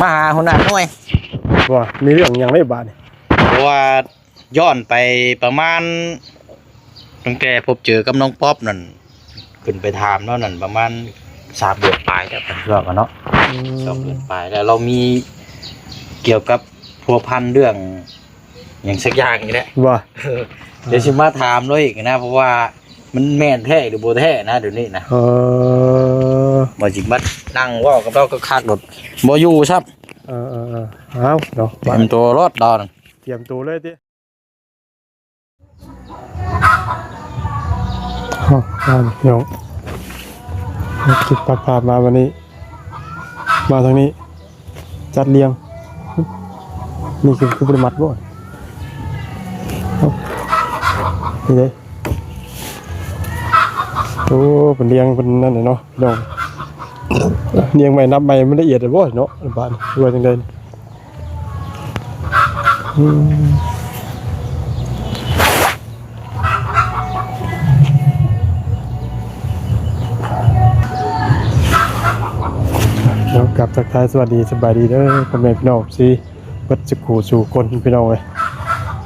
ມາຫາຫົວໜ້າໜ່ວຍ ວ່າມີເລື່ອງຫຍັງໃນບາດນີ້? ເພາະວ່າຍ້ອນໄປປະມານ ຕັ້ງແຕ່ພົບເຈີກັບນ້ອງປັອບນັ້ນ ຂຶ້ນໄປຖາມລາວນັ້ນປະມານສາມເດືອນປາຍແລ້ວ ເພິ່ນວ່າກັນເນາະ ອືມ ສອງເດືອນປາຍແລ້ວ ລາວມີກ່ຽວກັບພົວພັນເລື່ອງຫຍັງສັກຢ່າງນີ້ແຫຼະ ວ່າ ເອີ ດຽວຊິມາຖາມລາວອີກນະ ເພາະວ່າມັນແມ່ນແທ້ຫຼືບໍ່ແທ້ນະ ດຽວນີ້ນະ ເອີ ວ່າຊິມານັ່ງເວົ້າກັບລາວຄັກໆໂລດ ບໍ່ຢູ່ຊ້ຳ ເອີໆໆ ເອົາເນາະ ຕຽມຕົວໂລດດອນ ຕຽມຕົວເລີຍຕິ. ເອົາ ພີ່ນ້ອງ ຄລິບຕັດພາບມາວັນນີ້ ມາທາງນີ້ ຈັດລຽງ ນີ້ຄື ຄືບໍ່ໄດ້ມັດບໍ່? ເອົ້າ ນີ້ເດ້ ໂອ້ ເພິ່ນລຽງເພິ່ນນັ້ນແຫຼະເນາະ ພີ່ນ້ອງ ລຽງໃໝ່ ນັບໃໝ່ ມັນລະອຽດແລ້ວບໍ່ເນາະ ບາດນີ້ ວ່າຈັ່ງໃດ? ອືມ ເນາະ ກັບທັກທາຍສະຫວັດດີ ສະບາຍດີເດີ ພໍ່ແມ່ພີ່ນ້ອງ ເອັຟຊີ ເບິດສຸຂູສູ່ຄົນ ພີ່ນ້ອງເອີຍ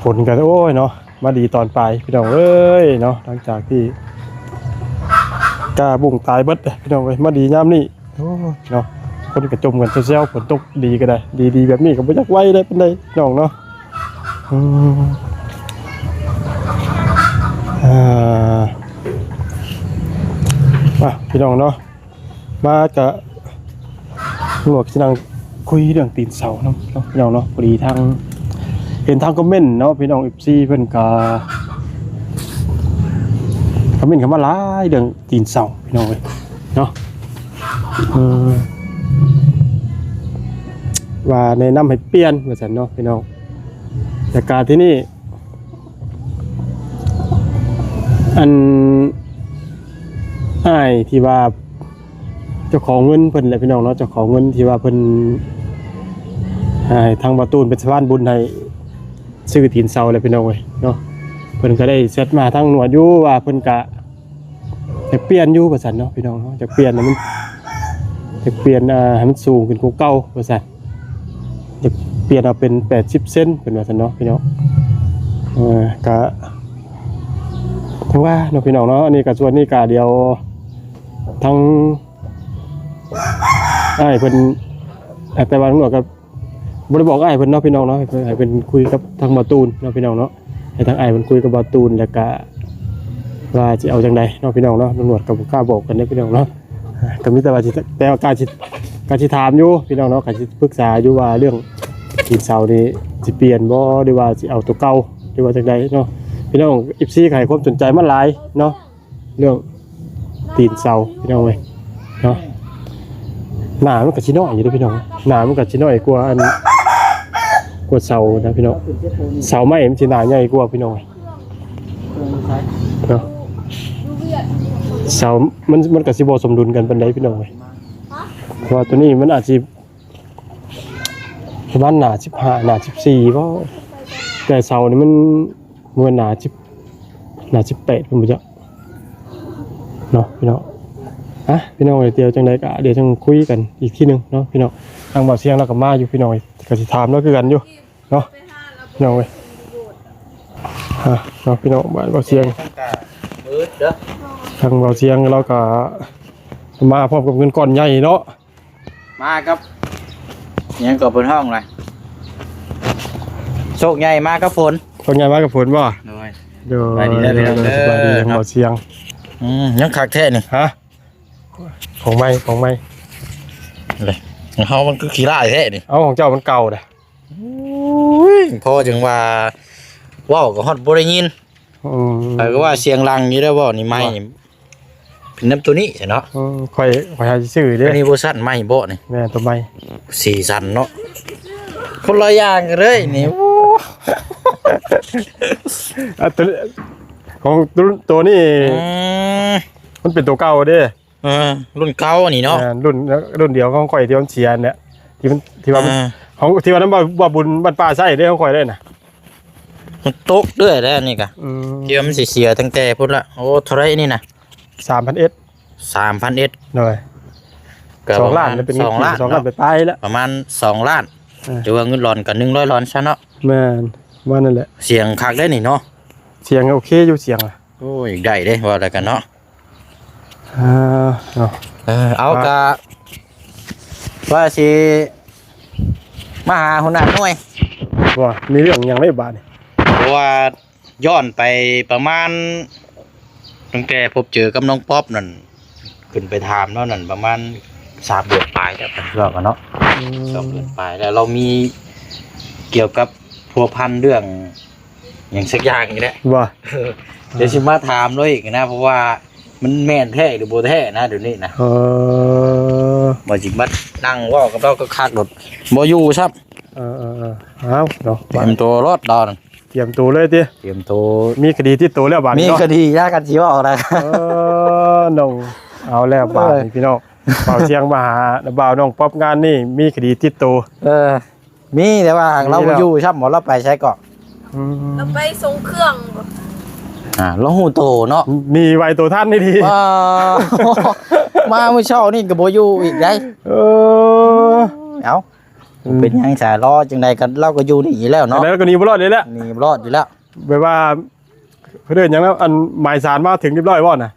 ຝົນກໍ ໂອ້ຍເນາະ ມາດີຕອນປາຍ ພີ່ນ້ອງເອີຍເນາະ ຫຼັງຈາກທີ່ກ້າບຸ້ງຕາຍເບິດ ພີ່ນ້ອງເອີຍ ມາດີຍາມນີ້ ໂອ້ຍເນາະ ຄົນກະຈົ່ມກັນແຊວໆ ຝົນຕົກດີກໍໄດ້ ດີໆແບບນີ້ກໍບໍ່ຢາກໄຫວໄດ້ປານໃດ ພີ່ນ້ອງເນາະ ອືມ ອ່າ ມາ ພີ່ນ້ອງເນາະ ມາກະ ລວກຊິນັ່ງຄຸຍເລື່ອງຕີນເສົານຳເນາະ ພີ່ນ້ອງເນາະ ພໍດີທາງ ເຫັນທາງຄອມເມັນເນາະ ພີ່ນ້ອງເອັຟຊີເພິ່ນກະຄອມເມັນເຂົ້າມາຫຼາຍເລື່ອງຕີນເສົາ ພີ່ນ້ອງເອີຍເນາະ ເອີ ວ່າແນະນຳໃຫ້ປ່ຽນວ່າຊັ້ນເນາະ ພີ່ນ້ອງ ແລ້ວກະທີ່ນີ້ ອັນອ້າຍທີ່ວ່າເຈົ້າຂອງເງິນເພິ່ນແຫຼະ ພີ່ນ້ອງເນາະ ເຈົ້າຂອງເງິນທີ່ວ່າເພິ່ນໃຫ້ທາງບ່າວຕູນເປັນສະພານບຸນໃຫ້ຊື້ຕີນເສົາແຫຼະ ພີ່ນ້ອງເອີຍເນາະ ເພິ່ນກໍໄດ້ແຊັດມາທາງໜວດຢູ່ວ່າເພິ່ນກະຢາກປ່ຽນຢູ່ວ່າຊັ້ນເນາະ ພີ່ນ້ອງເນາະ ຢາກປ່ຽນໃຫ້ມັນ ຢາກປ່ຽນ ອ່າ ໃຫ້ມັນສູງຂຶ້ນກວ່າເກົ່າວ່າຊັ້ນ. ຢາກປ່ຽນເອົາເປັນແປດສິບເຊັນ ເພິ່ນວ່າຊັ້ນເນາະ ພີ່ນ້ອງ ເອີ ກະ ຈັ່ງວ່າເນາະ ພີ່ນ້ອງເນາະ ອັນນີ້ກະ ສ່ວນນີ້ກະ ດຽວທາງອ້າຍເພິ່ນ ແຕ່ວ່າຕຳຫຼວດກະບໍ່ໄດ້ບອກອ້າຍເພິ່ນເນາະ ພີ່ນ້ອງເນາະ ໃຫ້ເພິ່ນ ໃຫ້ເພິ່ນຄຸຍກັບທາງບ່າວຕູນເນາະ ພີ່ນ້ອງເນາະ ໃຫ້ທາງອ້າຍເພິ່ນຄຸຍກັບບ່າວຕູນ ແລ້ວກະວ່າຊິເອົາຈັ່ງໃດເນາະ ພີ່ນ້ອງເນາະ ຕຳຫຼວດກະບໍ່ກ້າບອກກັນເດ້ ພີ່ນ້ອງເນາະ. ອ່າ ກໍມີແຕ່ວ່າຊິ ແຕ່ວ່າກະຊິ ກະຊິຖາມຢູ່ພີ່ນ້ອງເນາະ ກະຊິປຶກສາຢູ່ວ່າເລື່ອງຕີນເສົານີ້ຊິປ່ຽນບໍ່ ຫຼືວ່າຊິເອົາໂຕເກົ່າ ຫຼືວ່າຈັ່ງໃດເນາະ ພີ່ນ້ອງເອັຟຊີ ກໍໃຫ້ຄວາມສົນໃຈມາຫຼາຍເນາະ ເລື່ອງຕີນເສົາພີ່ນ້ອງເອີຍເນາະ ໜ້າມັນກໍຊິນ້ອຍຢູ່ເດ້ພີ່ນ້ອງ ໜ້າມັນກໍຊິນ້ອຍກວ່າອັນ ກວ່າເສົານະພີ່ນ້ອງ ເສົາໄມ້ມັນຊິໜ້າໃຫຍ່ກວ່າພີ່ນ້ອງເອີຍ ເນາະ ເສົາມັນ ມັນກໍຊິບໍ່ສົມດຸນກັນປານໃດພີ່ນ້ອງເອີຍ ເພາະວ່າໂຕນີ້ມັນອາດຊິປະມານໜ້າສິບຫ້າ ໜ້າສິບສີ່ບໍ ແຕ່ເສົານີ້ມັນ ບໍ່ແມ່ນໜ້າສິບ ໜ້າສິບແປດພຸ້ນບໍ່ຈັກເນາະພີ່ນ້ອງ ອ່ະ ພີ່ນ້ອງເອີຍ ດຽວຈັ່ງໃດກໍດຽວຈັ່ງຄຸຍກັນອີກທີໜຶ່ງເນາະພີ່ນ້ອງ ທາງບ່າວຊຽງລາວກໍມາຢູ່ພີ່ນ້ອງເອີຍ ກໍຊິຖາມລາວຄືກັນຢູ່ ເນາະ ພີ່ນ້ອງເອີຍ ອ່າ ເນາະ ພີ່ນ້ອງ ບ້ານບ່າວຊຽງ ທາງບ່າວຊຽງລາວກໍມາພ້ອມກັບເງິນກ້ອນໃຫຍ່ເນາະ ມາກັບ ຫຍັງກໍເພິ່ນຮ້ອງນະ ໂຊກໃຫຍ່ມາກັບຝົນ ໂຊກໃຫຍ່ມາກັບຝົນບໍ່ ໂດຍ ໂດຍ ສະບາຍດີເດີ ພີ່ນ້ອງເດີ ສະບາຍດີ ທາງບ່າວຊຽງ ອືມ ຍັງຄັກແທ້ນີ້ ຮະ ຂອງໃໝ່ ຂອງໃໝ່ ເຮົາມັນຄືຂີ້ລ້າຍແທ້ນີ້ ເອົາ ຂອງເຈົ້າມັນເກົ່າເດ້ ໂອ້ຍ ພໍຈັ່ງວ່າ ເວົ້າກໍຮອດບໍ່ໄດ້ຍິນ ອືມ ຂ້ອຍກໍວ່າສຽງດັງຢູ່ເດ້ ເວົ້ານີ້ໃໝ່ ເປັນນຳໂຕນີ້ຊະເນາະ ເອີ ຂ້ອຍ ຂ້ອຍຫາຊິຊື້ເດ້ ອັນນີ້ເວີຊັນໃໝ່ບໍ່ນີ້ ແມ່ນ ໂຕໃໝ່ ສີສັນເນາະ ຄົນລະຢ່າງກັນເລີຍນີ້ ໂອ້ ອ່າ ໂຕ ຂອງໂຕນີ້ ອືມ ມັນເປັນໂຕເກົ່າເດ້ ເອີ ລຸ້ນເກົ່າອັນນີ້ເນາະ ແມ່ນ ລຸ້ນ ລຸ້ນດຽວຂອງຂ້ອຍທີ່ມັນເສຍຫັ້ນແຫຼະ ທີ່ມັນ ທີ່ວ່າມັນ ອ່າ ຂອງ ທີ່ວ່ານຳ ບ່າວ ບ່າວບຸນບ້ານປ່າໃຊ້ເດ້ ຂອງຂ້ອຍເດ້ນະ ມັນຕົກເລື້ອຍແລ້ວນີ້ກະ ອືມ ທີ່ວ່າມັນຊິເສຍຕັ້ງແຕ່ພຸ້ນລະ ໂອ້ ເທົ່າໃດນີ້ນະ ສາມພັນເອັດ ສາມພັນເອັດ ໂດຍ ກໍປະມານສອງລ້ານ ສອງລ້ານ ປະມານສອງລ້ານເນາະ ເປັນເງິນກີບ ສອງລ້ານໄປໆແລ້ວ ປະມານສອງລ້ານ ກໍໜຶ່ງຮ້ອຍລ້ານຊະເນາະ. ແມ່ນ ປະມານນັ້ນແຫຼະ. ສຽງຄັກເດ້ນີ້ເນາະ ສຽງໂອເຄຢູ່ ສຽງ ໂອ້ຍ ຢາກໄດ້ເດ້ ເວົ້າແລ້ວກັນເນາະ. ອ່າ ເນາະ ເອີ ເອົາ ອ່າ ກະວ່າຊິມາຫາຫົວໜ້າໜ່ວຍ ວ່າມີເລື່ອງຫຍັງໃນບາດນີ້? ເພາະວ່າຍ້ອນໄປປະມານ ຕັ້ງແຕ່ພົບເຈີກັບນ້ອງປັອບນັ້ນ ຂຶ້ນໄປຖາມເນາະ ນັ້ນປະມານສາມເດືອນປາຍແລ້ວ ເວົ້າກັນເນາະ ອືມ ສອງເດືອນປາຍແລ້ວ ລາວມີກ່ຽວກັບພົວພັນເລື່ອງ ຫຍັງສັກຢ່າງນີ້ແຫຼະ ບໍ່ ເອີ ດຽວຊິມາຖາມລາວອີກນະ ເພາະວ່າມັນແມ່ນແທ້ຫຼືບໍ່ແທ້ນະ ດຽວນີ້ນະ ເອີ ວ່າຊິມານັ່ງເວົ້າກັບລາວຄັກໆໂລດ ບໍ່ຢູ່ຊ້ຳ ເອີໆ ເອົາເນາະ ຕຽມໂຕໂລດດອນ ຕຽມໂຕເລີຍຕິ ຕຽມໂຕ ມີຄະດີຕິດໂຕແລ້ວບາດນີ້ເນາະ ມີຄະດີຍາກັນຊິເວົ້ານະ ເອີ ນ້ອງ ເອົາແລ້ວບາດນີ້ ເອີ ພີ່ນ້ອງ ບ່າວຊຽງມາຫາບ່າວນ້ອງປັອບ ງານນີ້ມີຄະດີຕິດໂຕ ເອີ ມີ ແຕ່ວ່າ ມີ ລາວບໍ່ຢູ່ຊ້ຳບໍ່ ລາວໄປໃສເກາະ? ອືມ ລາວໄປສົ່ງເຄື່ອງບໍ່? ອ່າ ລາວຮູ້ໂຕເນາະ ໜີໄວໂຕທັນນີ້ດີ ວ້າ ມາມື້ເຊົ້ານີ້ກໍບໍ່ຢູ່ອີກໄດ໋ ເອີ ເອົ້າ ອືມ ເປັນຫຍັງສາ ລໍຈັ່ງໃດກໍ ລາວກໍຢູ່ນີ້ຢູ່ແລ້ວເນາະ ແລ້ວກໍໜີບໍ່ລອດນີ້ແຫຼະ ໜີບໍ່ລອດຢູ່ແລ້ວ ແບບວ່າ ເພິ່ນເອີ້ນຫຍັງນະ ອັນໝາຍສານມາເຖິງຮຽບຮ້ອຍບໍ່ນະ?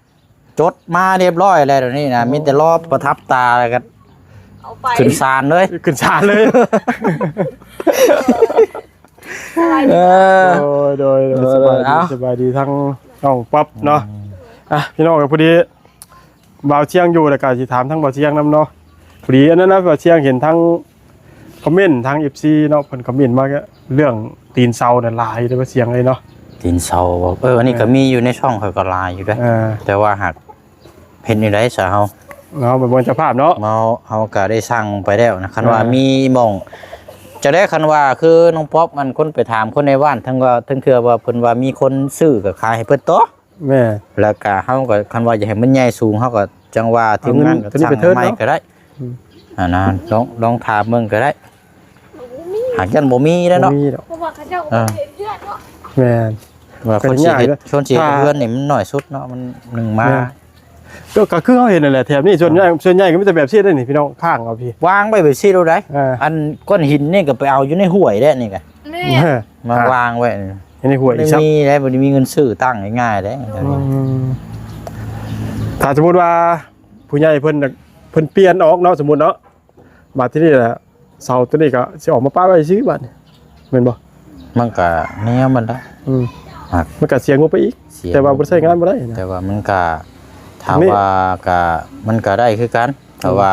ຈົດມາຮຽບຮ້ອຍແລ້ວ ດຽວນີ້ນະ ໂອ້ ມີແຕ່ລໍປະທັບຕາ ແລ້ວກໍ ເອົາໄປ ຂຶ້ນສານເລີຍ ຂຶ້ນສານເລີຍ ສະບາຍດີ ເອີ ໂດຍ ໂດຍ ໂດຍ ສະບາຍດີ ເອົ້າ ສະບາຍດີທາງນ້ອງປັອບເນາະ ອືມ ອ່ະ ພີ່ນ້ອງ ພໍດີບ່າວຊຽງຢູ່ ແລ້ວກໍຊິຖາມທາງບ່າວຊຽງນຳເນາະ ພໍດີອັນນັ້ນນະ ບ່າວຊຽງເຫັນທາງ ຄອມເມັນທາງເອັຟຊີເນາະ ເພິ່ນຄອມເມັນມາເລື່ອງຕີນເສົານະ ຫຼາຍເດ້ວ່າ ສຽງເອີຍເນາະ ຕີນເສົາ ເອີ ອັນນີ້ ເອີ ກໍມີຢູ່ໃນຊ່ອງຂ້ອຍກໍຫຼາຍຢູ່ເດ້ ເອີ ແຕ່ວ່າຫາກເຮັດແນວໃດຊະເຮົາ ເຮົາເປັນເຈົ້າພາບເນາະ ເຮົາ ເຮົາກໍໄດ້ສັ່ງໄປແລ້ວນະ ຄັນວ່າ ເອີ ມີໝ່ອງ ຈະໄດ້ ຄັນວ່າຄືນ້ອງປັອບ ມັນຄົນໄປຖາມຄົນໃນບ້ານ ເຖິງວ່າ ເຖິງເທື່ອວ່າເພິ່ນວ່າມີຄົນຊື້ກໍຂາຍໃຫ້ເພິ່ນຕໍ່ ແມ່ນ ແລ້ວກະເຮົາກໍ ຄັນວ່າຢາກໃຫ້ມັນໃຫຍ່ສູງ ເຮົາກໍຈັ່ງວ່າທີມງານກໍສັ່ງໃໝ່ກໍໄດ້ ອືມ ອັນນັ້ນ ລອງ ລອງຖາມເບິ່ງກໍໄດ້ ຫາກຍັນບໍ່ມີແລ້ວເນາະ ບໍ່ມີດອກ ເພາະວ່າເຂົາເຈົ້າກໍບໍ່ໄດ້ເຮັດເຮືອນເນາະ ແມ່ນ ວ່າຄົນຊິເຮັດ ຄົນຊິເຮັດເຮືອນນີ້ມັນໜ້ອຍສຸດເນາະ ມັນໜຶ່ງມາ ແມ່ນ ກໍ ກໍຄືເຮົາເຫັນນັ້ນແຫຼະ ແຖບນີ້ສ່ວນໃຫຍ່ ສ່ວນໃຫຍ່ກໍມີແຕ່ແບບຊີ້ເດ້ນີ້ ພີ່ນ້ອງ ຄ້າງເອົາພີ້ ວາງໄວ້ແບບຊີ້ໂລດໃດ ເອີ ອັນກ້ອນຫີນນີ້ກໍໄປເອົາຢູ່ໃນຫ້ວຍເດ້ນີ້ກະ ນີ້ ມາວາງໄວ້ ໃນຫ້ວຍອີກຊ້ຳ ບໍ່ໄດ້ມີໄດ້ ບໍ່ໄດ້ມີເງິນຊື້ຕັ້ງງ່າຍໆເດ້ ອືມ ຖ້າສົມມຸດວ່າຜູ້ໃຫຍ່ເພິ່ນ ເພິ່ນປ່ຽນອອກເນາະ ສົມມຸດເນາະ ບາດທີນີ້ລະ ເສົາໂຕນີ້ກໍຊິອອກມາປະໄວ້ຊື່ບາດນີ້ ແມ່ນບໍ່? ມັນກໍແນວມັນໄດ໋ ອືມ ມັນກໍເສຍງົບໄປອີກ ແຕ່ວ່າບໍ່ໄດ້ໃຊ້ງານບໍ່ໄດ້ນະ ແຕ່ວ່າມັນກໍ ຖາມວ່າກໍ ມັນກໍໄດ້ຄືກັນ ແຕ່ວ່າ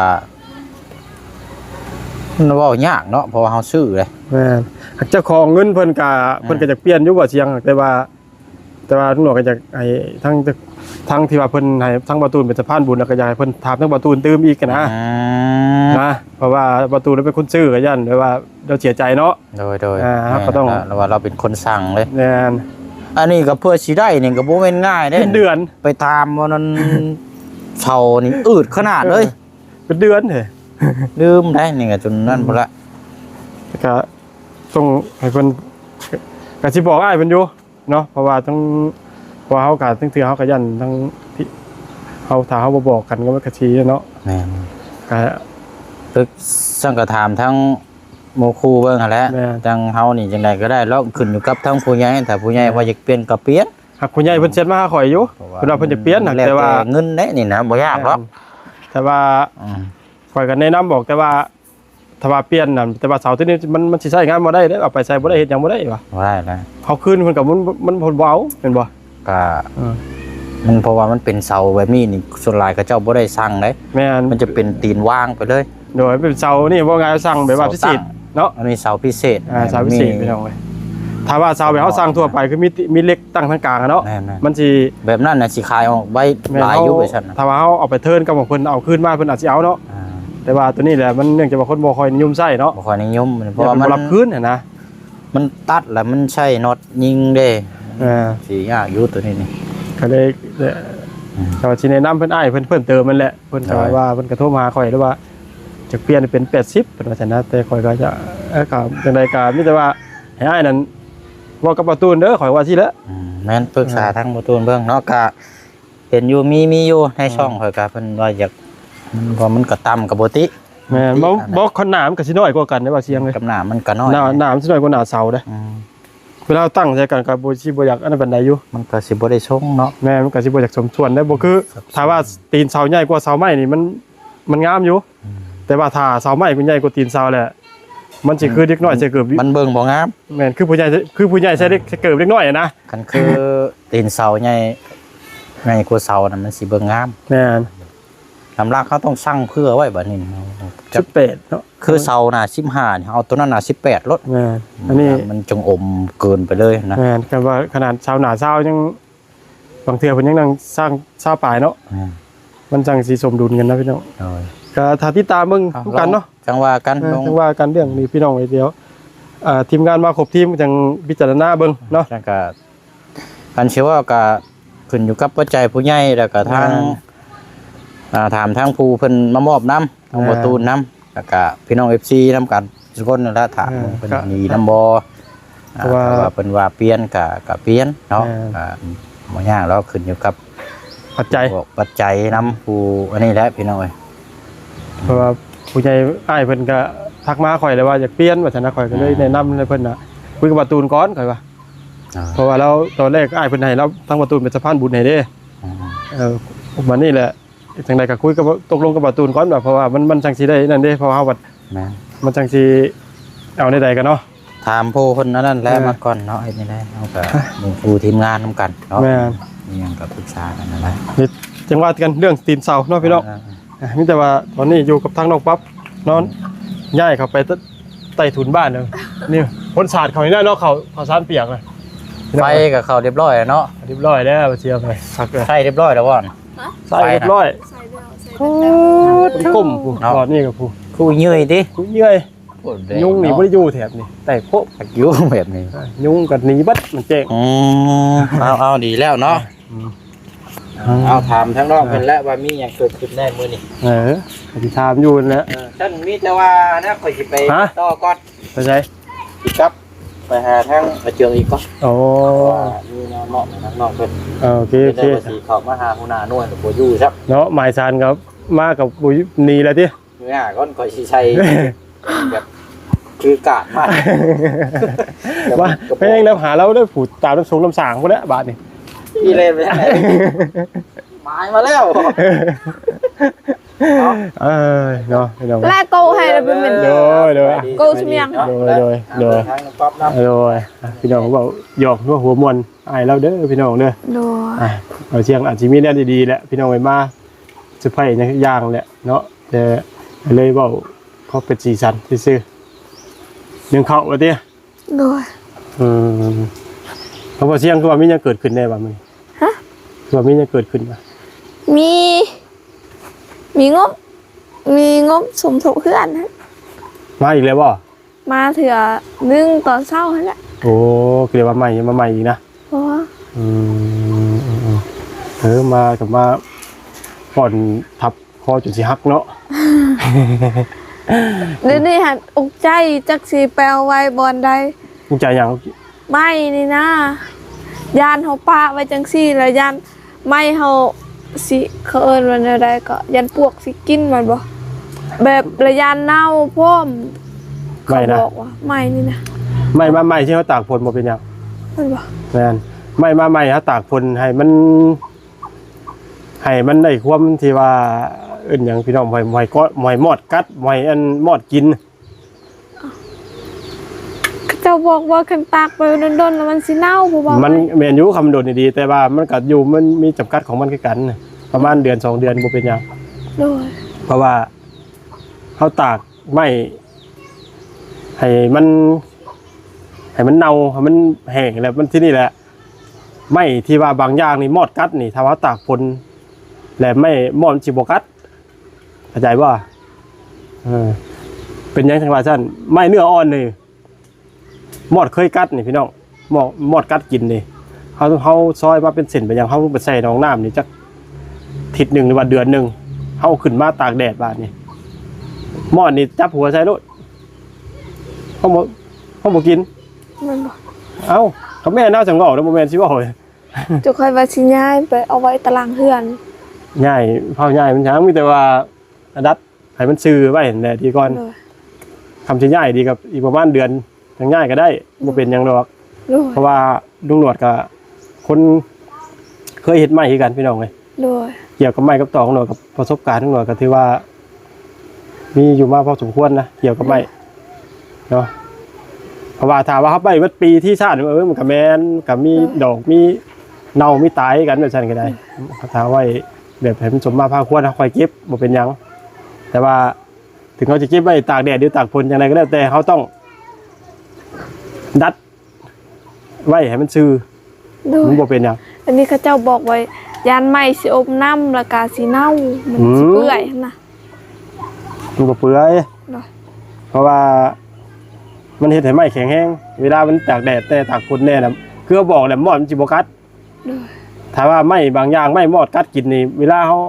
ອືມ ມັນເວົ້າຍາກເນາະ ເພາະວ່າເຮົາຊື້ເດ້ ແມ່ນ ເຈົ້າຂອງເງິນເພິ່ນກະ ອ່າ ເພິ່ນກະຢາກປ່ຽນຢູ່ວ່າສຽງ ແຕ່ວ່າ ແຕ່ວ່າລຸງໜວດກະຢາກໃຫ້ທາງ ທາງທີ່ວ່າເພິ່ນໃຫ້ທາງບ່າວຕູນເປັນສະພານບຸນ ແລ້ວກະຢາກໃຫ້ເພິ່ນຖາມທາງບ່າວຕູນຕື່ມອີກຫັ້ນນະ ອືມ ນະ ເພາະວ່າບ່າວຕູນເປັນຄົນຊື້ ກະຢ້ານແບບວ່າລາວເສຍໃຈເນາະ ໂດຍ ໂດຍ ອ່າ ເຮົາກໍຕ້ອງ ແມ່ນ ລະວ່າລາວເປັນຄົນສັ່ງເລີຍ ແມ່ນ ອັນນີ້ກໍເພື່ອຊິໄດ້ນີ້ກໍບໍ່ແມ່ນງ່າຍເດ້ ເປັນເດືອນ ໄປຕາມອັນນັ້ນ ເສົານີ້ອືດຂະໜາດເລີຍ ເອີ ເປັນເດືອນເດ້ ລືມໄດ໋ນີ້ກໍຈົນນັ້ນ ອືມ ພຸ້ນລະ ແລ້ວກໍຕ້ອງໃຫ້ເພິ່ນ ກໍຊິບອກອ້າຍເພິ່ນຢູ່ເນາະ ເພາະວ່າທັງ ເພາະວ່າເຮົາກໍທັງເທື່ອເຮົາກໍຢ້ານທັງທີ່ເຮົາ ຖ້າເຮົາບໍ່ບອກກັນກໍມັນກໍຊິເນາະ ແມ່ນ ກໍ ປຶກ ຊັ້ນກໍຖາມທັງ ໝູ່ຄູ່ເບິ່ງຫັ້ນແຫຼະ ແມ່ນ ທາງເຮົານີ້ຈັ່ງໃດກໍໄດ້ ລອງຂຶ້ນຢູ່ກັບທາງຜູ້ໃຫຍ່ ຖ້າຜູ້ໃຫຍ່ ແມ່ນ ວ່າຢາກປ່ຽນກໍປ່ຽນ ຫາກຜູ້ໃຫຍ່ເພິ່ນແຊັດມາຫາຂ້ອຍຢູ່ ເພິ່ນວ່າເພິ່ນຈະປ່ຽນ ແຕ່ວ່າເງິນເດ້ນີ້ນະ ບໍ່ຍາກດອກ ແມ່ນ ແຕ່ວ່າ ອືມ ຂ້ອຍກໍແນະນຳບອກ ແຕ່ວ່າ ຖ້າວ່າປ່ຽນນັ້ນ ແຕ່ວ່າເສົາໂຕນີ້ມັນ ມັນຊິໃຊ້ງານບໍ່ໄດ້ເດ້ ເອົາໄປໃຊ້ບໍ່ໄດ້ ເຮັດຫຍັງບໍ່ໄດ້ວ່າ ບໍ່ໄດ້ແລ້ວ ເຮົາຄືນເພິ່ນກໍມັນ ມັນ ເພິ່ນບໍ່ເອົາແມ່ນບໍ່? ກະ ອືມ ມັນ ເພາະວ່າມັນເປັນເສົາແບບນີ້ນີ້ ສ່ວນຫຼາຍເຂົາເຈົ້າບໍ່ໄດ້ສັ່ງເດ້ ແມ່ນ ມັນຈະເປັນຕີນວາງໄປເລີຍ ໂດຍ ເປັນເສົານີ້ ເວົ້າງ່າຍວ່າສັ່ງແບບວ່າພິເສດເນາະ ອັນນີ້ເສົາພິເສດ ອ່າ ເອີ ເສົາພິເສດ ມີ ພີ່ນ້ອງເອີຍ ຖ້າວ່າເສົາແບບເຮົາສັ່ງທົ່ວໄປ ຄືມີ ມີເຫຼັກຕັ້ງທາງກາງເນາະ ແມ່ນໆ ມັນຊິ ແບບນັ້ນນະ ຊິຂາຍອອກໄວ ແມ່ນ ຫຼາຍຢູ່ ເຮົາ ວ່າຊັ້ນນະ ຖ້າວ່າເຮົາເອົາໄປເທີນກັບຂອງເພິ່ນ ເອົາຄືນມາ ເພິ່ນອາດຊິເອົາເນາະ ອ່າ ແຕ່ວ່າໂຕນີ້ແຫຼະ ມັນເນື່ອງຈາກວ່າຄົນບໍ່ຄ່ອຍນິຍົມໃຊ້ເນາະ ບໍ່ຄ່ອຍນິຍົມ ເພາະວ່າມັນ ເພິ່ນບໍ່ຮັບຄືນຫັ້ນນະ ມັນຕັດແລ້ວມັນໃຊ້ນັອດຍິງເດ້ ອ່າ ຊິຍາກຢູ່ໂຕນີ້ນີ້ ກໍເລີຍ ອືມ ແຕ່ວ່າຊິແນະນຳເພິ່ນ ອ້າຍເພິ່ນເພີ່ມເຕີມນັ້ນແຫຼະ ເພິ່ນກໍ ໂດຍ ວ່າເພິ່ນກໍໂທມາຂ້ອຍແລ້ວວ່າ ຈະປ່ຽນເປັນແປດສິບ ເພິ່ນວ່າຊັ້ນນະ ແຕ່ຂ້ອຍກໍຈະ ເອີ ກໍຈັ່ງໃດກໍມີແຕ່ວ່າໃຫ້ອ້າຍນັ້ນເວົ້າກັບບ່າວຕູນເດີ ຂ້ອຍວ່າຊີ້ແຫຼະ ອືມ ແມ່ນ ປຶກສາ ອ່າ ທາງບ່າວຕູນເບິ່ງເນາະ ກໍ ເຫັນຢູ່ ມີ ມີຢູ່ໃນ ອ່າ ຊ່ອງຂ້ອຍກະ ເພິ່ນວ່າຢາກ ມັນບໍ່ ມັນກໍຕ່ຳກໍບໍ່ຕິ ແມ່ນ ບໍ່ ບໍ່ ຄັນໜ້າມັນກໍຊິນ້ອຍກວ່າກັນເດ້ ວ່າສຽງເດ້ ກັບໜ້າມັນກໍນ້ອຍ ໜ້າ ໜ້າມັນຊິນ້ອຍກວ່າໜ້າເສົາເດ້ ອືມ ເວລາເຮົາຕັ້ງໃສ່ກັນກໍບໍ່ ຊິບໍ່ຢາກອັນນັ້ນປານໃດຢູ່ ມັນກໍຊິບໍ່ໄດ້ຊົງເນາະ ແມ່ນ ມັນກໍຊິບໍ່ຢາກສົມສ່ວນໄດ້ ບໍ່ຄື ຖ້າວ່າຕີນເສົາໃຫຍ່ກວ່າເສົາໄມ້ນີ້ ມັນ ມັນງາມຢູ່ ອືມ ແຕ່ວ່າຖ້າເສົາໄມ້ມັນໃຫຍ່ກວ່າຕີນເສົາແຫຼະ ມັນຊິຄືເດັກນ້ອຍໃສ່ເກີບ ມັນເບິ່ງບໍ່ງາມ ແມ່ນ ຄືຜູ້ໃຫຍ່ ຄືຜູ້ໃຫຍ່ໃສ່ເດັກ ໃສ່ເກີບເດັກນ້ອຍຫັ້ນນະ ຄັນຄືຕີນເສົາໃຫຍ່ ໃຫຍ່ກວ່າເສົານະ ມັນຊິເບິ່ງງາມ ແມ່ນ ນ້ຳໜັກເຮົາຕ້ອງຊັ່ງເພື່ອໄວ້ບັດນີ້ ສິບແປດເນາະ ຄືເສົາໜ້າສິບຫ້ານີ້ ເອົາຕົວນັ້ນໜ້າສິບແປດໂລດ ແມ່ນ ອັນນີ້ມັນຈຶ່ງອົມເກີນໄປເລີຍນະ ແມ່ນ ຄັນວ່າຂະໜາດເສົາໜ້າຊາວຍັງ ບາງເທື່ອເພິ່ນຍັງນັ່ງສ້າງຊາວປາຍເນາະ ແມ່ນ ມັນຈັ່ງຊິສົມດຸນກັນນະພີ່ນ້ອງ ໂດຍ ກໍຖ້າຕິດຕາມເບິ່ງ ເອົາ ນຳກັນເນາະ ລອງ ຈັ່ງວ່າກັນ ເອີ ເນາະ ຈັ່ງວ່າກັນເລື່ອງນີ້ພີ່ນ້ອງເອີຍ ດຽວ ເອີ ທີມງານມາຄົບທີມຈັ່ງພິຈາລະນາເບິ່ງເນາະ ຈັ່ງກະ ຄັນຊິເວົ້າກະຂຶ້ນຢູ່ກັບປັດໄຈຜູ້ໃຫຍ່ ແລ້ວກະທາງ ແມ່ນ ອ່າ ຖາມທາງຜູ້ເພິ່ນມາມອບນຳ ທາງ ແມ່ນ ບໍ່ຕູນນຳ ແລ້ວກະພີ່ນ້ອງເອັຟຊີນຳກັນທຸກຄົນນັ້ນແຫຼະ ຖາມ ແມ່ນ ເພິ່ນ ກະ ດີນຳບໍ່ ອ່າ ເພາະວ່າ ຖ້າວ່າເພິ່ນວ່າປ່ຽນກະ ກະປ່ຽນເນາະ ແມ່ນ ກະບໍ່ຍາກດອກ ຂຶ້ນຢູ່ກັບປັດໄຈ ພວກປັດໄຈນຳ ຜູ້ອັນນີ້ແຫຼະພີ່ນ້ອງເອີຍ ເພາະວ່າຜູ້ໃຫຍ່ອ້າຍເພິ່ນກະທັກມາຫາຂ້ອຍແລ້ວວ່າຢາກປ່ຽນວ່າຊັ້ນນະ ຂ້ອຍກໍເລີຍ ອ່າ ແນະນຳໃຫ້ເພິ່ນນະ ຄຸຍກັບບ່າວຕູນກ່ອນ ຂ້ອຍວ່າ ອ່າ ເພາະວ່າລາວ ຕອນແລກອ້າຍເພິ່ນໃຫ້ລາວ ທາງບ່າວຕູນເປັນສະພານບຸນໃຫ້ເດ້ ອ່າ ເອີ ບັດນີ້ແຫຼະ ຈັ່ງໃດກໍຄຸຍກັບ ຕົກລົງກັບບ່າວຕູນກ່ອນວ່າ ເພາະວ່າມັນ ມັນຈັ່ງຊິໄດ້ນັ້ນເດ້ ເພາະວ່າເຮົາບັດ ແມ່ນ ມັນຈັ່ງຊິເອົາແນວໃດກັນເນາະ ຖາມຜູ້ເພິ່ນອັນນັ້ນແຫຼະ ເອີ ມາກ່ອນເນາະ ເຮັດແນວໃດ ເຮົາກໍ ອ່ະ ເບິ່ງຜູ້ທີມງານນຳກັນເນາະ ແມ່ນ ມີຫຍັງກໍປຶກສາກັນນັ້ນແຫຼະ ເຮັດ ຈັ່ງວ່າກັນເລື່ອງຕີນເສົາເນາະພີ່ນ້ອງ ອ່າ ອ່າ ມີແຕ່ວ່າຕອນນີ້ຢູ່ກັບທາງນ້ອງປັບ ນອນ ອືມ ຍ້າຍເຂົ້າໄປ ໃຕ້ ໃຕ້ຖົງບ້ານແລ້ວ ນີ້ ຝົນສາດເຂົ້ານີ້ແຫຼະເນາະ ເຂົ້າ ເຂົ້າສານປຽກນະ ໄຟກໍເຂົ້າຮຽບຮ້ອຍແລ້ວເນາະ ຮຽບຮ້ອຍແລ້ວ ເສຍໄປ ຄັກເລີຍ ໃສ່ຮຽບຮ້ອຍແລ້ວບໍ່ ຮະ ໃສ່ຮຽບຮ້ອຍ ໃສ່ແລ້ວ ໃສ່ແລ້ວ ໂອ້ໂຫ ກົ້ມພຸ້ນ ເນາະ ບາດນີ້ກໍພຸ້ນ ຄູເຫຍື່ອຍຕິ ຄູເຫຍື່ອຍ ໂອ້ ແດງ ຍຸງນີ້ ເນາະ ບໍ່ໄດ້ຢູ່ແຖບນີ້ ແຕກໂພະ ຢູ່ແບບນີ້ ອາ ຍຸງກໍໜີເບິດ ມັນແຈ້ງ ອືມ ເອົາ ເອົາ ດີແລ້ວເນາະ ອືມ ເອົາ ຖາມທາງນ້ອງເພິ່ນແຫຼະວ່າມີຫຍັງເກີດຂຶ້ນແດ່ມື້ນີ້ ເອີ ກໍຊິຖາມຢູ່ນັ້ນແຫຼະ ເອີ ຊັ້ນມີແຕ່ວ່ານະ ຂ້ອຍຊິໄປ ຮະ ຕໍ່ກ່ອນ ໄປໃສ ຊິກັບໄປຫາທາງອາເຈືອງອີກກ່ອນ ໂອ້ ວ່າມີແນວເມາະໃນທາງນ້ອງເພິ່ນ ເອີ ໂອເຄ ໂອເຄ ແຕ່ວ່າຊິເຂົ້າມາຫາຫົວໜ້າໜ່ວຍກໍບໍ່ຢູ່ຊ້ຳເນາະ ໝາຍສານກໍມາກໍບໍ່ໜີແລ້ວຕິ ມື້ໜ້າກ່ອນຂ້ອຍຊິໃສ່ແບບຄືກາດມາ ວ່າແມ່ນແລ້ວຫາລາວເດີ ຜູ້ຕາມນ້ຳສົງນ້ຳສາງພຸ້ນແຫຼະບາດນີ້ ອີເລນໄປທາງໃດ ໝາຍມາແລ້ວ ເອີຍເນາະ ພີ່ນ້ອງ ແລະ ເກົາໃຫ້ລະເປັນແມ່ນ ໂດຍ ໂດຍ ເກົາສະໝຽງ ໂດຍ ໂດຍ ໂດຍ ທາງປັບນຳ ໂດຍ ອ່ະ ພີ່ນ້ອງເວົ້າຫຍອກຫົວມ່ວນອ້າຍລາວເດີ ພີ່ນ້ອງເດີ ໂດຍ ອ່ະ ເອົາ ສຽງອາດຊິມີແນວດີໆແຫຼະ ພີ່ນ້ອງເອີຍ ມາເຊີໄພຣສ໌ຫຍັງຢ່າງແຫຼະເນາະ ແຕ່ເລີຍເວົ້າພໍເປັນສີສັນຊື່ໆ ໜຶ້ງເຂົ້າວ່າຕິ ໂດຍ ອືມ ເພາະວ່າສຽງຄືວ່າມີຫຍັງເກີດຂຶ້ນແດ່ວ່າມື້ນີ້ ຮະ ຄືວ່າມີຫຍັງເກີດຂຶ້ນວ່າ ມີ ມີງົບ ມີງົບສົມທົບເຮືອນຫັ້ນ ມາອີກແລ້ວບໍ່ ມາເທື່ອໜຶ່ງຕອນເຊົ້າຫັ້ນແຫຼະ ໂອ້ ຄືໄດ້ວ່າໃໝ່ ຍັງມາໃໝ່ອີກນະ ບໍ່ ອືມ ເອີ ມາກໍມາປ້ອນທັບ ຄໍຈົນຊິຫັກເນາະ ດຽວນີ້ຫັ້ນອຸກໃຈຈັກຊິໄປເອົາໄວ້ບ່ອນໃດ ອຸກໃຈຫຍັງ ໄມ້ນີ້ນະ ຢ້ານເຮົາປະໄວ້ຈັ່ງຊີ້ ແລ້ວຢ້ານໄມ້ເຮົາຊິ ເຂົາເອີ້ນວ່າແນວໃດກໍ ຢ້ານປວກຊິກິນແມ່ນບໍ່ ແບບ ແລ້ວຢ້ານເນົ່າພ້ອມ ໄມ້ນະ ເຂົາບອກວ່າໄມ້ນີ້ນະ ໄມ້ມາໃໝ່ທີ່ເຮົາຕາກຝົນບໍ່ເປັນຫຍັງ ແມ່ນບໍ່ ແມ່ນ ໄມ້ມາໃໝ່ເຮົາຕາກຝົນໃຫ້ມັນ ໃຫ້ມັນໄດ້ຄວາມທີ່ວ່າ ເອີ້ນຫຍັງພີ່ນ້ອງ ບໍ່ໃຫ້ ບໍ່ໃຫ້ເກາະ ບໍ່ໃຫ້ມອດກັດ ບໍ່ໃຫ້ອັນມອດກິນ ເຂົາເຈົ້າບອກວ່າຄັນຕາກໄປດົນໆ ແລ້ວມັນຊິເນົ່າ ຜູ້ເວົ້າ ມັນແມ່ນຢູ່ ຄັນມັນດົນດີໆ ແຕ່ວ່າມັນກໍຢູ່ ມັນມີຈຳກັດຂອງມັນຄືກັນ ປະມານເດືອນສອງເດືອນບໍ່ເປັນຫຍັງ ໂດຍ ເພາະວ່າເຮົາຕາກໄມ້ໃຫ້ມັນ ໃຫ້ມັນເນົ່າ ໃຫ້ມັນແຫ້ງ ແລ້ວມັນ ທີນີ້ແຫຼະ ໄມ້ທີ່ວ່າບາງຢ່າງນີ້ມອດກັດນີ້ ຖ້າວ່າເຮົາຕາກຝົນ ແລ້ວໄມ້ມອດມັນຊິບໍ່ກັດ ເຂົ້າໃຈບໍ່? ເອີ ເປັນຫຍັງຈັ່ງວ່າຊັ້ນ? ໄມ້ເນື້ອອ່ອນນີ້ ມອດເຄີຍກັດນີ້ພີ່ນ້ອງ ມອດ ມອດກັດກິນນີ້ ເຮົາ ເຮົາຊອຍມາເປັນເສັ້ນເປັນຫຍັງ ເຮົາໄປໃສ່ໜອງນ້ຳນີ້ຈັກທິດໜຶ່ງ ຫຼືວ່າເດືອນໜຶ່ງ ເຮົາຂຶ້ນມາຕາກແດດບາດນີ້ ມອດນີ້ຈັບຫົວໃສ່ໂລດ ເຮົາບໍ່ ເຮົາບໍ່ກິນ ແມ່ນບໍ່? ເອົ້າ ກໍແມ່ນເນາະ ຈັ່ງເວົ້າ ບໍ່ແມ່ນຊິເວົ້າ ເຈົ້າຂ້ອຍວ່າຊິຍ້າຍໄປເອົາໄວ້ຕາລ່າງເຮືອນ ຍ້າຍ ພາວຍ້າຍມັນຫຍັງ ມີແຕ່ວ່າ ດັດໃຫ້ມັນຊື່ໄວ້ຫັ້ນແຫຼະດີກ່ອນ. ໂດຍ ຄຳຊິຍ້າຍດີກໍອີກປະມານເດືອນຈັ່ງຍ້າຍກໍໄດ້ ບໍ່ເປັນຫຍັງດອກ. ໂດຍ ເພາະວ່າລຸງໜວດກໍຄົນເຄີຍເຮັດໄມ້ຄືກັນພີ່ນ້ອງເອີຍ. ໂດຍ ກ່ຽວກັບໄມ້ກັບຕອກໜວດ ກັບປະສົບການຂອງໜວດ ກໍຖືວ່າມີຢູ່ມາພໍສົມຄວນນະ ກ່ຽວກັບໄມ້ເນາະ. ເພາະວ່າຖ້າວ່າເຮົາໄປເບິດປີທີ່ຊາດ ເອີ ມັນກໍແມ່ນ ກໍມີ ໂດຍ ດອກ ມີເນົ່າ ມີຕາຍກັນແບບຊັ້ນກໍໄດ້. ໂດຍ ຖ້າໄວ້ແບບໃຫ້ມັນສົມມາພາຄວນ ເຮົາຄ່ອຍເກັບ ບໍ່ເປັນຫຍັງ. ແຕ່ວ່າ ເຖິງເຮົາຈະເກັບໄວ້ຕາກແດດ ຫຼື ຕາກຝົນ ຈັ່ງໃດກໍແລ້ວແຕ່ ເຮົາຕ້ອງດັດໄວ້ໃຫ້ມັນຊື່. ໂດຍ ມັນບໍ່ເປັນຫຍັງ. ອັນນີ້ເຂົາເຈົ້າບອກໄວ້ ຢ້ານໄມ້ຊິອົມນ້ຳ ແລ້ວກະຊິເນົ່າ ມັນຊິ ອືມ ເປື່ອຍຫັ້ນນະ. ມັນບໍ່ເປື່ອຍ. ໂດຍ ເພາະວ່າມັນເຮັດໃຫ້ໄມ້ແຂງແຮງ ເວລາມັນຕາກແດດແດ່ ຕາກຝົນແດ່ນະ ຄືເຮົາບອກແຫຼະ ມອດມັນຊິບໍ່ກັດ. ໂດຍ ຖ້າວ່າໄມ້ບາງຢ່າງ ໄມ້ມອດກັດກິນນີ້ ເວລາເຮົາ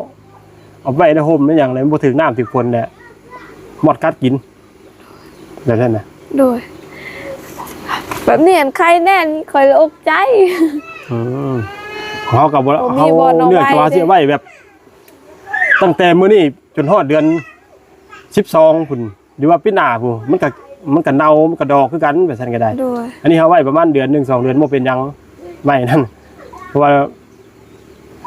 ເອົາໄວ້ໃນຮົ່ມໃນຫຍັງແລ້ວ ມັນບໍ່ຖືກນ້ຳຖືກຝົນແຫຼະ ມອດກັດກິນ ແບບນັ້ນນະ. ໂດຍ ແບບນີ້ອັນໄຄແນ່ນີ້ ຂ້ອຍລະອົກໃຈ. ອືມ ເຮົາກໍບໍ່ ບໍ່ມີ ເຮົາ ບໍ່ເອົາ ເນື່ອງຈາກວ່າ ໄວ້ເດ້ ຊິໄວ້ແບບ ຕັ້ງແຕ່ມື້ນີ້ຈົນຮອດເດືອນສິບສອງພຸ້ນ ຫຼືວ່າປີໜ້າພຸ້ນ ມັນກະ ມັນກະເນົ່າ ມັນກະດອກຄືກັນ ແບບຊັ້ນກໍໄດ້. ໂດຍ ອັນນີ້ເຮົາໄວ້ປະມານເດືອນໜຶ່ງສອງເດືອນ ບໍ່ເປັນຫຍັງ ໄມ້ນັ້ນ. ເພາະວ່າ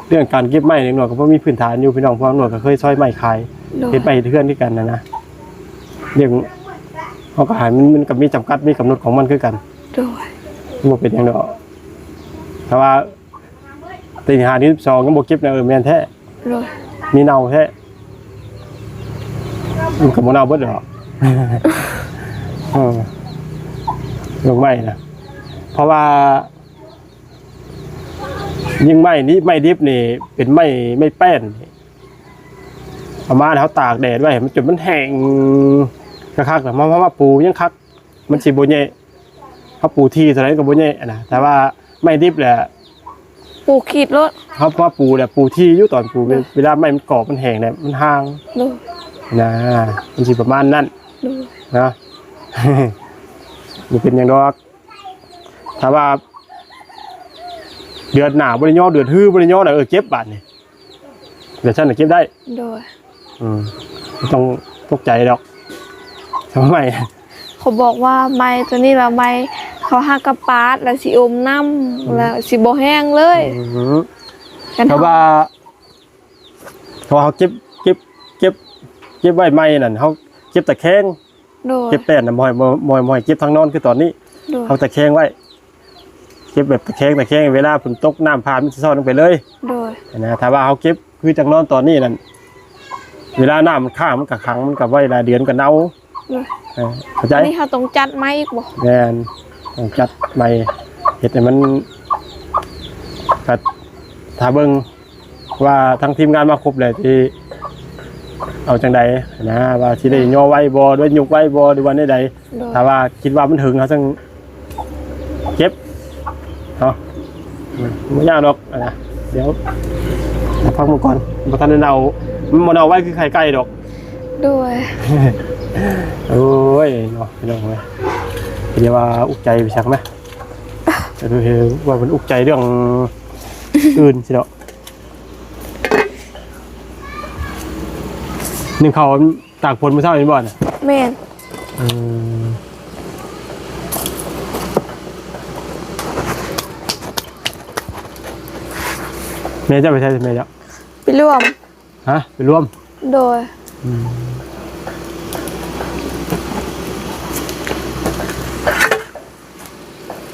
ເລື່ອງການເກັບໄມ້ ເດັກນ້ອຍກໍພໍມີພື້ນຖານຢູ່ພີ່ນ້ອງ ເພາະວ່ານ້ອຍກໍເຄີຍຊອຍໄມ້ຂາຍ ໂດຍ ເຮັດໄມ້ເຮັດເຮືອນຄືກັນຫັ້ນນະ. ເລື່ອງເຮົາກໍໃຫ້ມັນ ມັນກໍມີຈຳກັດ ມີກຳນົດຂອງມັນຄືກັນ. ໂດຍ ບໍ່ເປັນຫຍັງດອກ ຖ້າວ່າ ຕີຫ້າ ຕີສິບສອງ ຍັງບໍ່ເກັບນະ. ເອີ ແມ່ນແທ້. ໂດຍ ມີເນົ່າແທ້ ມັນກໍບໍ່ເນົ່າເບິດດອກ. ເອີ ເລື່ອງໄມ້ນະ ເພາະວ່າຍິ່ງໄມ້ນີ້ ໄມ້ດິບນີ້ ເປັນໄມ້ ໄມ້ແປ້ນນີ້ ປະມານເຮົາຕາກແດດໄວ້ໃຫ້ມັນຈົນມັນແຫ້ງຄັກໆ ແລ້ວເຮົາມາປູຍັງຄັກ ມັນຊິບໍ່ແຍະ. ເຮົາປູທີ່ເທົ່າໃດກໍບໍ່ແຍະນະ ແຕ່ວ່າໄມ້ດິບແຫຼະ ປູຂີດໂລດ. ເຮົາມາປູແຫຼະ ປູທີ່ຢູ່ຕອນປູ ໂດຍ ເວລາໄມ້ມັນກອບມັນແຫ້ງແລ້ວມັນຫ່າງ ໂດຍ ນະ ມັນຊິປະມານນັ້ນ ໂດຍ ນະ. ບໍ່ເປັນຫຍັງດອກ ຖ້າວ່າເດືອນໜ້າບໍ່ໄດ້ຍໍ ເດືອນຮືບໍ່ໄດ້ຍໍນະ ເອີ ເກັບບາດນີ້. ແບບຊັ້ນນະເກັບໄດ້. ໂດຍ ອືມ ບໍ່ຕ້ອງຕົກໃຈດອກ. ທຳໄມ ເຂົາບອກວ່າໄມ້ໂຕນີ້ລະ ໄມ້ເຂົາຫາກະປາດ ແລ້ວຊິອົມນ້ຳ ອືມ ແລ້ວຊິບໍ່ແຫ້ງເລີຍ. ອືມ ຄັນ ເພາະວ່າ ເຮົາ ເພາະວ່າເຮົາເກັບ ເກັບ ເກັບ ເກັບໄວ້ໃໝ່ນັ້ນ ເຮົາເກັບຕະແຄງ. ໂດຍ ເກັບແປ້ນນະ ບໍ່ໃຫ້ ບໍ່ ບໍ່ ບໍ່ໃຫ້ເກັບທາງນອນຄືຕອນນີ້. ໂດຍ ເຮົາຕະແຄງໄວ້ ເກັບແບບຕະແຄງ ຕະແຄງ ເວລາຝົນຕົກນ້ຳພາມັນຊິຊອດລົງໄປເລີຍ. ໂດຍ ນະ ຖ້າວ່າເຮົາເກັບຄືຈັ່ງນອນຕອນນີ້ນັ້ນ ເວລານ້ຳມັນຄ້າງ ມັນກະຂັງ ມັນກະໄວ້ຫຼາຍເດືອນກະເນົ່າ. ໂດຍ ເອີ ເຂົ້າໃຈ. ອັນນີ້ເຮົາຕ້ອງຈັດໃໝ່ອີກບໍ່? ແມ່ນ ຕ້ອງຈັດໃໝ່ ເຮັດໃຫ້ມັນ ກະຖ້າເບິ່ງ ວ່າທາງທີມງານມາຄົບແລ້ວ ຊິເອົາຈັ່ງໃດນະ ວ່າຊິໄດ້ຍໍໄວ້ບໍ່ ຫຼືວ່າຍົກໄວ້ບໍ່ ຫຼືວ່າແນວໃດ. ໂດຍ ຖ້າວ່າຄິດວ່າມັນເຖິງ ເຮົາຈັ່ງເກັບເນາະ. ອືມ ບໍ່ຍາກດອກນະ ດຽວພັກມັນກ່ອນ ບໍ່ທັນໄດ້ເນົ່າ ມັນບໍ່ເນົ່າໄວຄືໄຂ່ໄກ່ດອກ. ໂດຍ ໂອ້ຍເນາະ ພີ່ນ້ອງເອີຍ ຢ່າວ່າອຸກໃຈໄປຊັກນະ. ເອີ ວ່າເພິ່ນອຸກໃຈເລື່ອງອື່ນຊິເນາະ. ໜຶ້ງເຂົ້າຕາກຝົນມື້ເຊົ້ານີ້ບໍ່ນະ? ແມ່ນ ເອີ ແມ່ເຈົ້າໄປໃສ ແມ່ເຈົ້າ? ໄປລວມ. ຮະ? ໄປລວມ? ໂດຍ ອືມ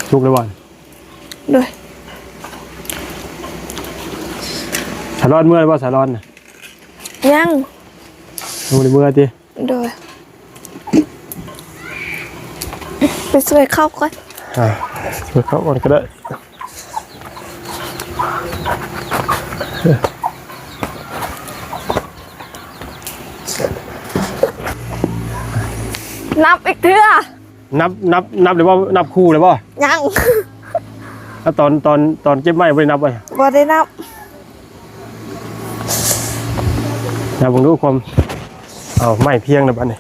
ສຸກແລ້ວບໍ່? ໂດຍ ສາລອນເມືອແລ້ວບໍ່ ສາລອນນະ? ຍັງ ຍັງບໍ່ໄດ້ເມືອຕິ? ໂດຍ ໄປຊ່ວຍເຂົາກ່ອນ. ອ່າ ຊ່ວຍເຂົາກ່ອນກໍໄດ້. ນັບອີກເທື່ອ. ນັບ ນັບ ນັບແລ້ວບໍ່? ນັບຄູ່ແລ້ວບໍ່? ຍັງ ແລ້ວຕອນ ຕອນ ຕອນເກັບໄມ້ບໍ່ໄດ້ນັບບໍ່? ບໍ່ໄດ້ນັບ. ນັບເບິ່ງດູຄວາມ ເອົາໄມ້ພຽງແລ້ວບັດນີ້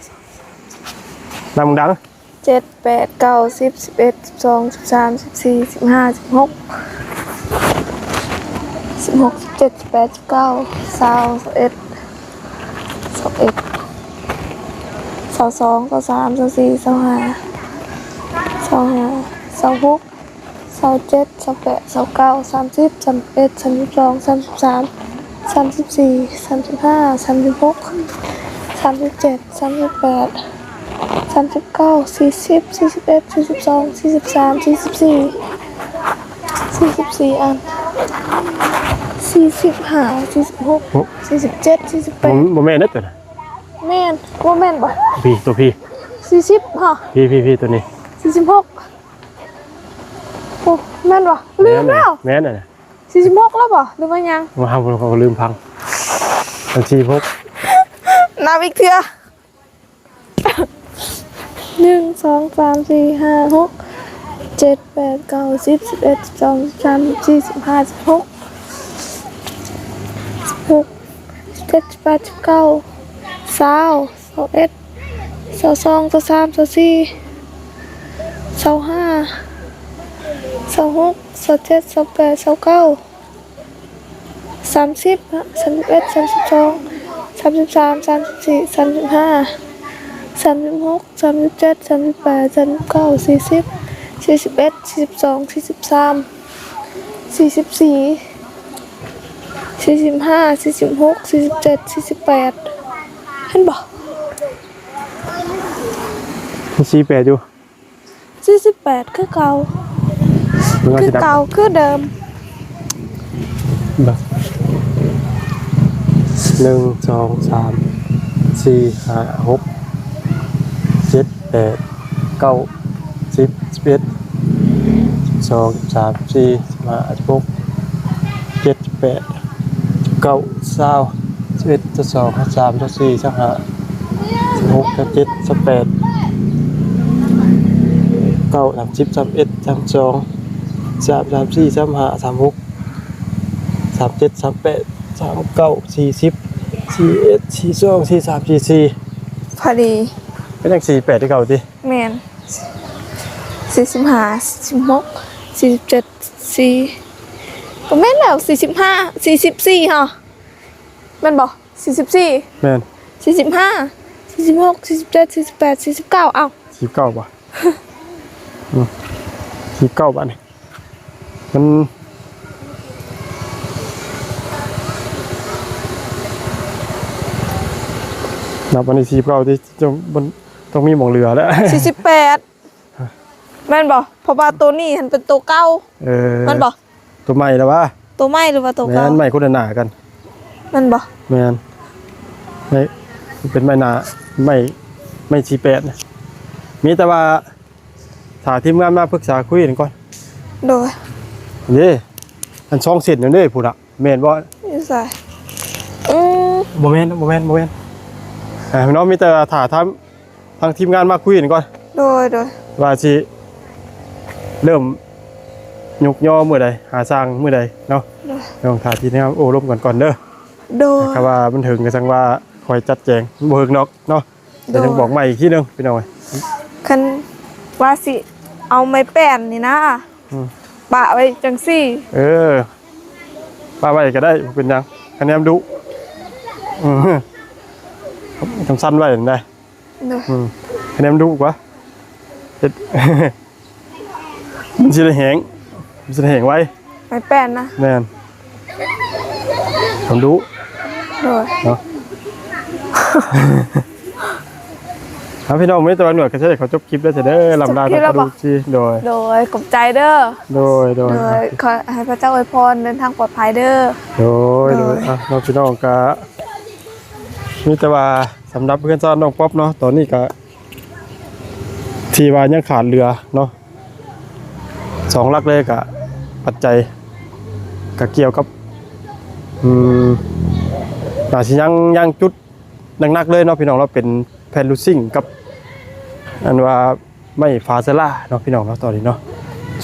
ນັບເບິ່ງດັງ. ເຈັດ ແປດ ເກົ້າ ສິບ ສິບເອັດ ສິບສອງ ສິບສາມ ສິບສີ່ ສິບຫ້າ ສິບຫົກ ສິບຫົກ ສິບເຈັດ ສິບແປດ ສິບເກົ້າ ຊາວ ຊາວເອັດ ຊາວເອັດ ຊາວສອງ ຊາວສາມ ຊາວສີ່ ຊາວຫ້າ ຊາວຫ້າ ຊາວຫົກ ຊາວເຈັດ ຊາວແປດ ຊາວເກົ້າ ສາມສິບ ສາມສິບເອັດ ສາມສິບສອງ ສາມສິບສາມ ສາມສິບສີ່ ສາມສິບຫ້າ ສາມສິບຫົກ ສາມສິບເຈັດ ສາມສິບແປດ ສາມສິບເກົ້າ ສີ່ສິບ ສີ່ສິບເອັດ ສີ່ສິບສອງ ສີ່ສິບສາມ ສີ່ສິບສີ່ ສີ່ສິບສີ່ອັນ ສີ່ສິບຫ້າ ສີ່ສິບຫົກ ໂອ້ ສີ່ສິບເຈັດ ສີ່ສິບແປດ ບໍ່ ບໍ່ແມ່ນເດ້ຕົວນັ້ນ ແມ່ນ ບໍ່ແມ່ນບໍ່? ພີ້ ຕົວພີ້ ສີ່ສິບຫະ? ພີ້ ພີ້ ພີ້ ຕົວນີ້ ສີ່ສິບຫົກ ໂອ້ ແມ່ນບໍ່? ລືມແລ້ວ ແມ່ນ ແມ່ນ ສີ່ສິບຫົກແລ້ວບໍ່ ຫຼືວ່າຍັງ? ວ່າເຮົາກໍລືມຟັງ ອັນສີ່ສິບຫົກ ນັບອີກເທື່ອ ໜຶ່ງ ສອງ ສາມ ສີ່ ຫ້າ ຫົກ ເຈັດ ແປດ ເກົ້າ ສິບ ສິບເອັດ ສິບສອງ ສິບສາມ ສິບສີ່ ສິບຫ້າ ສິບຫົກ ສິບຫົກ ສິບເຈັດ ສິບແປດ ສິບເກົ້າ ຊາວ ຊາວເອັດ ຊາວສອງ ຊາວສາມ ຊາວສີ່ ຊາວຫ້າ ຊາວຫົກ ຊາວເຈັດ ຊາວແປດ ຊາວເກົ້າ ສາມສິບ ສາມສິບເອັດ ສາມສິບສອງ ສາມສິບສາມ ສາມສິບສີ່ ສາມສິບຫ້າ ສາມສິບຫົກ ສາມສິບເຈັດ ສາມສິບແປດ ສາມສິບເກົ້າ ສີ່ສິບ ສີ່ສິບເອັດ ສີ່ສິບສອງ ສີ່ສິບສາມ ສີ່ສິບສີ່ ສີ່ສິບຫ້າ ສີ່ສິບຫົກ ສີ່ສິບເຈັດ ສີ່ສິບແປດ ເຫັນບໍ່? ມີສີ່ສິບແປດຢູ່ ສີ່ສິບແປດ ຄືເກົ່າ ຄືເກົ່າ ຄືເດີມ ໜຶ່ງ ສອງ ສາມ ສີ່ ຫ້າ ຫົກ ເຈັດ ແປດ ເກົ້າ ສິບ ສິບເອັດ ສິບສອງ ສິບສາມ ສິບສີ່ ສິບຫ້າ ສິບຫົກ ເຈັດ ສິບແປດ ສິບເກົ້າ ຊາວ ສິບເອັດ ສິບສອງ ສິບສາມ ສິບສີ່ ສິບຫ້າ ສິບຫົກ ສິບເຈັດ ສິບແປດ ເກົ້າ ສາມສິບ ສາມເອັດ ສາມສອງ ສາມສາມ ສີ່ ສາມຫ້າ ສາມຫົກ ສາມເຈັດ ສາມແປດ ສາມເກົ້າ ສີ່ສິບ ສີ່ເອັດ ສີ່ສອງ ສີ່ສາມ ສີ່ສີ່ ພໍດີ ກໍຍັງສີ່ແປດຄືເກົ່າຕິ? ແມ່ນ ສີ່ສິບຫ້າ ສີ່ສິບຫົກ ສີ່ສິບເຈັດ ສີ່ ບໍ່ແມ່ນແລ້ວ ສີ່ສິບຫ້າ ສີ່ສິບສີ່ຫະ ແມ່ນບໍ່? ສີ່ສິບສີ່ ແມ່ນ ສີ່ສິບຫ້າ ສີ່ສິບຫົກ ສີ່ສິບເຈັດ ສີ່ສິບແປດ ສີ່ສິບເກົ້າ ເອົ້າ ສີ່ສິບເກົ້າບໍ່? ອືມ ສີ່ສິບເກົ້າບາດນີ້ ມັນ ນັບອັນນີ້ ສີ່ສິບເກົ້າ ທີ່ຈະ ມັນຕ້ອງມີໝ່ອງເຫຼືອແລ້ວ ສີ່ສິບແປດ ແມ່ນບໍ່? ເພາະວ່າໂຕນີ້ຫັ້ນເປັນໂຕເກົ່າ ເອີ ແມ່ນບໍ່? ໂຕໃໝ່ລະຫວາ? ໂຕໃໝ່ ຫຼືວ່າໂຕເກົ່າ? ແມ່ນ ໄມ້ຄົນລະໜ້າກັນ ແມ່ນບໍ່? ແມ່ນ ໄມ້ ເປັນໄມ້ໜ້າ ໄມ້ ໄມ້ສີ່ແປດນະ ມີແຕ່ວ່າຖ້າທີມງານມາປຶກສາຄຸຍກັນກ່ອນ ໂດຍ ເດ້ ອັນສອງເສັ້ນນັ້ນເດ້ ພຸ້ນນະ ແມ່ນບໍ່? ຢູ່ໃສ? ອືມ ບໍ່ແມ່ນ ບໍ່ແມ່ນ ບໍ່ແມ່ນ ອ່າ ເນາະ ມີແຕ່ຖ້າທາງ ທາງທີມງານມາຄຸຍກັນກ່ອນ ໂດຍ ໂດຍ ວ່າຊິເລີ່ມຍົກຍໍມື້ໃດ ຫາຊ່າງມື້ໃດເນາະ ໂດຍ ຕ້ອງຖ້າທີມງານໂອ້ລົມກັນກ່ອນເດີ ໂດຍ ຖ້າວ່າມັນເຖິງກໍຈັ່ງວ່າຄ່ອຍຈັດແຈງ ມັນບໍ່ເຖິງດອກເນາະ ໂດຍ ແຕ່ຍັງບອກໃໝ່ອີກທີໜຶ່ງ ພີ່ນ້ອງເອີຍ ຄັນວ່າຊິເອົາໄມ້ແປ້ນນີ້ນະ ອືມ ປະໄວ້ຈັ່ງຊີ້ ເອີ ປະໄວ້ກໍໄດ້ ບໍ່ເປັນຫຍັງ ຄະແນນດຸ ອືມ ກຳຊັ້ນໄວ້ຫັ້ນໄດ໋ ໂດຍ ອືມ ຄະແນນດຸກວ່າ ເຮັດ ມັນຊິໄດ້ແຫ້ງ ມັນຊິໄດ້ແຫ້ງໄວ ໄມ້ແປ້ນນະ ແມ່ນ ມັນດຸ ໂດຍ ເນາະ ເອົາ ພີ່ນ້ອງ ມື້ນີ້ຕາຫວານໜວດກໍຊິໄດ້ຂໍຈົບຄລິບແລ້ວເດີ ລ່ຳລາ ຈອບຄລິບແລ້ວບໍ່? ໂດຍ ໂດຍ ຂອບໃຈເດີ ໂດຍ ໂດຍ ໂດຍ ຂໍໃຫ້ພະເຈົ້າອວຍພອນເດີນທາງປອດໄພເດີ ໂດຍ ໂດຍ ໂດຍ ອ່ະ ເນາະ ພີ່ນ້ອງ ກະມີແຕ່ວ່າ ສຳລັບເຮືອນຊານນ້ອງປັອບເນາະ ຕອນນີ້ກະທີ່ວ່າຍັງຂາດເຫຼືອເນາະ ສອງຫຼັກເລີຍກະປັດໄຈ ກະກ່ຽວກັບ ອືມ ໜ້າຊິຍັງ ຍັງຈຸດໜັກໆເລີຍເນາະ ພີ່ນ້ອງເນາະ ເປັນແຜ່ນລູຊິງກັບ ອັນວ່າ ໄມ້ຟາເຊລາເນາະ ພີ່ນ້ອງເນາະ ຕອນນີ້ເນາະ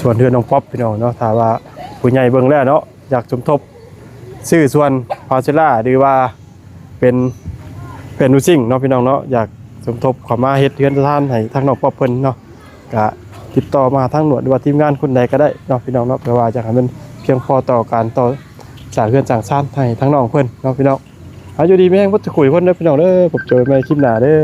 ສ່ວນເຮືອນນ້ອງປັອບ ພີ່ນ້ອງເນາະ ຖ້າວ່າຜູ້ໃຫຍ່ເບິ່ງແລ້ວເນາະ ຢາກສົມທົບຊື້ສ່ວນຟາເຊລາ ຫຼືວ່າເປັນ ເປັນລູຊິງເນາະ ພີ່ນ້ອງເນາະ ຢາກສົມທົບເຂົ້າມາເຮັດເຮືອນຊານໃຫ້ທາງນ້ອງປັອບເພິ່ນເນາະ ກະຕິດຕໍ່ມາຫາທາງໜວດ ຫຼືວ່າທີມງານຄົນໃດກໍໄດ້ເນາະ ພີ່ນ້ອງເນາະ ເພື່ອວ່າຢາກໃຫ້ມັນພຽງພໍຕໍ່ການຕໍ່ສ້າງເຮືອນສ້າງຊານໃຫ້ທາງນ້ອງເພິ່ນເນາະ ພີ່ນ້ອງ ເອົາ ຢູ່ດີມີແຮງເບິດທຸກຄົນເດີ ພີ່ນ້ອງເດີ ພົບເຈີໃໝ່ຄລິບໜ້າເດີ.